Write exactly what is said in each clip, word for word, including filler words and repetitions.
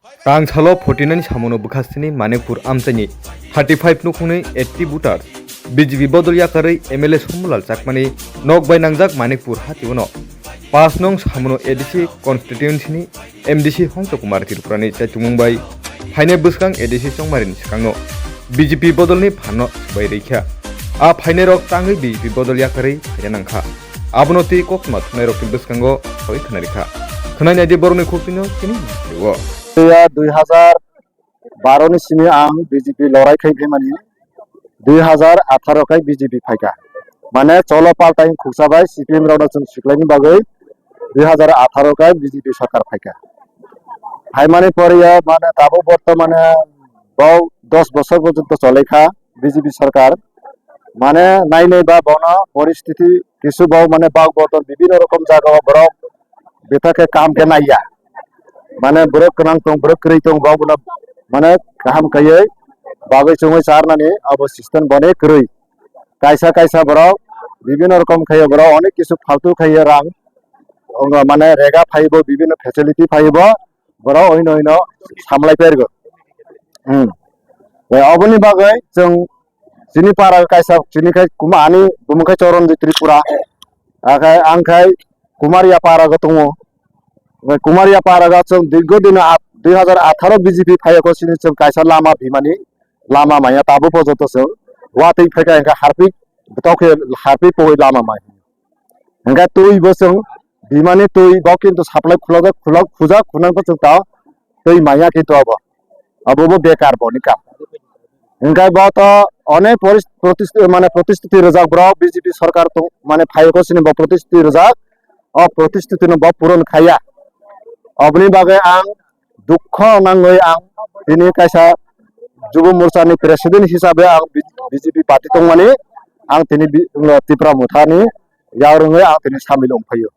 Tang salo forty nine samono bwkhastini Manikpur amchaini thirty five nukhungni eighty voters B J P bodol yakarwi M L A Somulal Chakmani nok bai nangjak Manikpur hationo pass nong samono A D C constituency ni M D C Hongsa Kumar Tripurani chaichumung bai phainai bwskang A D C chongmarini swkangno B J P bodolni phanno swbai rwikha. A phainairok tangwi B J P bodol yakarwi phaina nangkha. Abono twi koktwma thumnairokni bwskango sawi khwnarikha. Khwnai naidi borokni khukchwino chini video. Dui hazar baro ni simi ang B J P lorai khai phaimani, dui hazar atharo khai B J P phaikha. Mane cholo paltai khuksa bai C P M rokno chwng siklaini bagwi dui hazar atharo khai B J P sarkar phaikha. Phaimani pore ya mane tabuk bortomane bo dos bosor porjonto cholaikha B J P sarkar. Mane nai nai ba bono poristiti kisu bo mane bak bodol bibinno rokom jaga o borok bethak khe kam khe naiya. Mane borok gwnang tong, borok kwrwi tong, bo bono mane kaham khaiwi bagwi chungwi charnani abo system boni kwrwi. Kaisa kaisa borok bibinno rokom khaiwi borok onek kisu faltu khaiwi rang, ongo mane rega phaibo, bibinno facility phaibo, borok oino oino samlai pergo. Hmm. Oboni bagwi chwng chini para kaisa chini khai kuma ani bumung khai Choron di Tripura. Akhai ang khai Kumaria para go tongo. Kumaria para go chwng dirgo dino at-, dui hazar atharo B J P phaiya ko chini chwng kaisa lama bimani lama maya tabo pojoto chwng watwi phaikha hwnkhe harpik tok khe harpik pogwi lama mai. Hwnkhe twi bo chwng bimani twi bo kintu supply khulajak khulak khujak khunang ko chwng ta twi maya kintu abo abo bo bekar boni kam. Hwnkhe bo to onek poris-, protis-, mane protistiti rwjak borok B J P sarkar tong mane phai ko sini bo protistiti rwjak o protistiti no bo puron khaiya. Oboni bagwi ang dukho nangwi ang tini kaisa Jubo Morcha ni president hisabe ang B J P party tongmani ang tini bi-, Tipra Motha ni yak rwngwi ang tini samil wng phaio.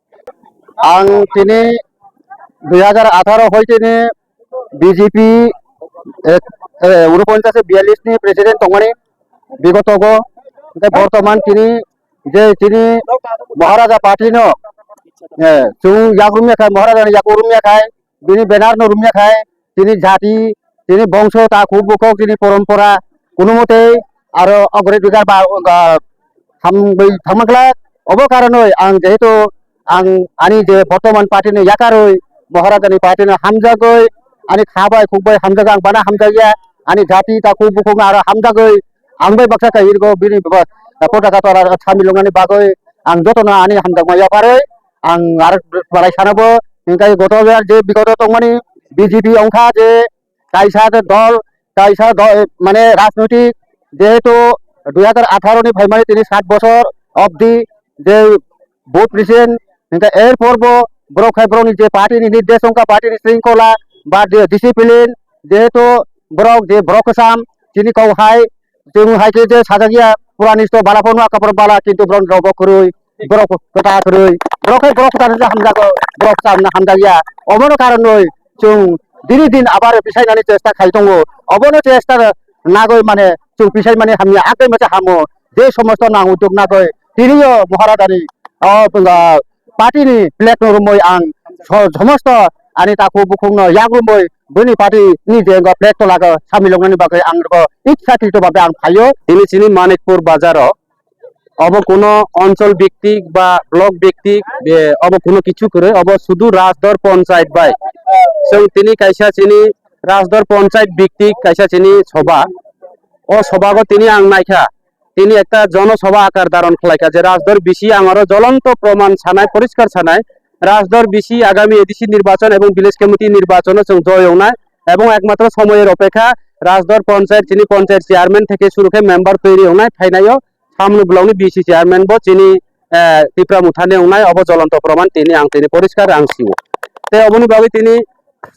Ang tini dui hazar atharo hoi tini B J P, eh, eh, unoponchas biyallis ni president tongmani bigoto go, tei bortoman tini je tini Maharaja party no, eh, chwng yak rumya khai, Maharaja ni yak rumya khai, bini banner no rumya khai, tini jati, tini bongso, takhuk bukhuk, tini porompora, kuno mote aro ogre dugar ba, ba, hambai thangma glak. Obo karonoi ang jehetu ang ani je bortoman party ni yakaroi Maharaja ni party no hamjagoi, ani kha bai khuk bai hamjagoi, ang bana hamjakya, ani jati takhuk bukhuk no aro hamjagoi, ang bai baksa kha irgo bini baba, potaka tora samilungani bagoi ang jotono ani hamjakma yakaroi ang aro balai sanabo hingkai goto je bigoto tongmani B J P ongkha je kaisa de dol, kaisa do-, mane rajnoitik jehetu dui hazar atharo ni phaimani tini sat bosor obdi je vote president, hingke er porbo borok hai borokni je party ni nirdesh ongkha, party ni shringkhola ba je discipline, jehetu borok je borok kwcham chini kok hai, chwng hai khe je sajak ya purani sto bala phano kapor bala, kintu borok rok bo kwrwi, borok kwta kwrwi, borok hai borok kwta hamjago, borok kwcham hamjak ya, omono karonoi chwng dini din abar pisainani chesta khai tongo, obono chesta nagoi mane chwng pisai mani hamya, akai macha hamo, je somosto nang uddog nagoi, tiniyo Maharajani, o, ah, party ni flag no rumoi ang so-, somosto ani takhuk bukhuk no yak rumoi bini party ni je flag tolago samiloknani bagwi ang rwgo itsa tito babe ang phaio. Tini chini Manikpur bazaro obo kuno onchol biktik ba block biktik, be, obo kuno kichu kwrwi, obo sudu Rajdor Ponchayat bai. Chwng tini kaisa chini Rajdor Ponchayat biktik kaisa chini soba. O sobago tini ang naikha, tini ekta jono soba akar dharon khlaikha je Rajdor bisi ang oro jolonto proman sanai, poriskar sanai. Rajdor bisi agami A D C nirbachon ebong village committee nirbachono chwng joy wngnai ebong ekmatro somoyer opekha Rajdor Ponchayat chini Ponchayat chairman theke suru khe member toiri wngnai phainaio. Samno blockni B C chairman bo chini, eh, Tipra Mothani wngnai, obo jolonto proman tini ang tini poriskar ang sio. Tei oboni bagwi tini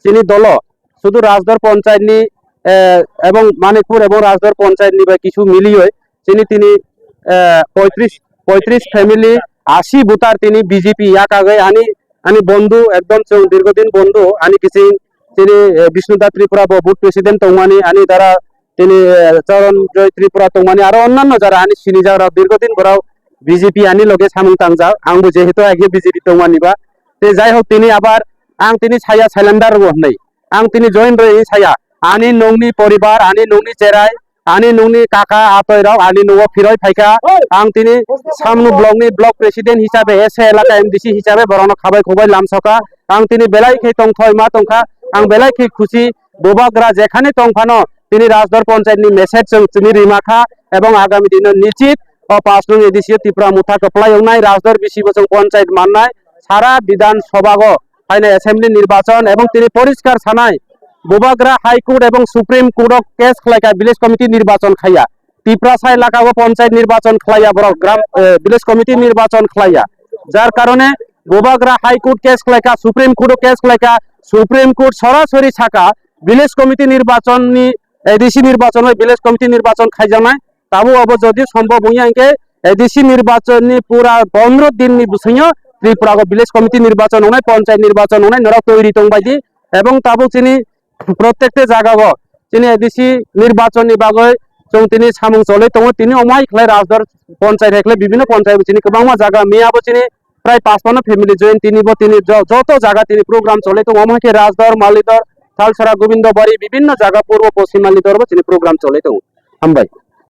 chini dolo sudu Rajdor Ponchayat ni, eh, ebong Manikpur ebong Rajdor Ponchayat ni bai kisu milioi chini tini, eh, poitris, poitris family, asi voter tini B J P yakagwi ani, ani bondhu ekdom chwng dirgodin bondhu ani kiching chini, eh, Bishnu Da Tripura bo booth president tongmani ani dara tini, eh, Charan Joy Tripura tongmani aro onnanno jara ani sini jagra dirgodin borok B J P ani loge samung tangjak, ang bo jehetu age B J P tongmani ba. Te jai hok tini abar ang tini saya cylinder bo hwnwi. ang tini join rwi saya. Ani nungni poribar, ani nungni cherai, ani nungni kaka atoi rok ani nungo phiroi phaikha. Ang tini Samnu block ni block president hisabe, S A elaka M D C hisabe borokno khabai khubai lamsoka. Ang tini belai khe tongthoi ma tongkha, ang belai khe khusi. Bubagra jekhane tongphano tini Rajdor Panchayat ni message chwng tini rimakha, ebong agami dino nichit o pash nung A D C o Tipra Motha kwplai wngnai, Rajdor bisi bo chwng Panchayat mannai, sara Bidhan Sabha o phainai assembly nirbachon ebong tini poriskar sanai, Bubagra High Court ebong Supreme Court o case khlaikha village committee nirbachon khaiya. Tiprasa elaka o Panchayat nirbachon khlaiya borok, gram, eh, village committee nirbachon khlaiya. Jar karone Bubagra High Court case khlaikha, Supreme Court o case khlaikha, Supreme Court sorasori saka village committee nirbachon ni, A D C nirbachon bai village committee nirbachon khaijaknai. Tabuk abo jodi sombhob wngya hwnkhe A D C nirbachon ni pura pondro din ni bwswngyo Tripura o village committee nirbachon wngnai, Panchayat nirbachon wngnai, norok toiri tongbai di. Ebong tabuk chini protekte jaga o chini A D C nirbachon ni bagwi chwng tini samung cholwi tongo. Tini omo hai khlai Rajdor Panchayat hai khlai bibhinno Panchayat bo chini kwbangma jaga miya bo chini prai pachpanno family join tini bo tini jo-, joto jaga tini program cholwi tongo. Omo hai khe Rajdor, Malidor, Thalsara, Gobindobari bibhinno jaga Purbo Poschim Malidor bo chini program cholwi tongo. Hambai.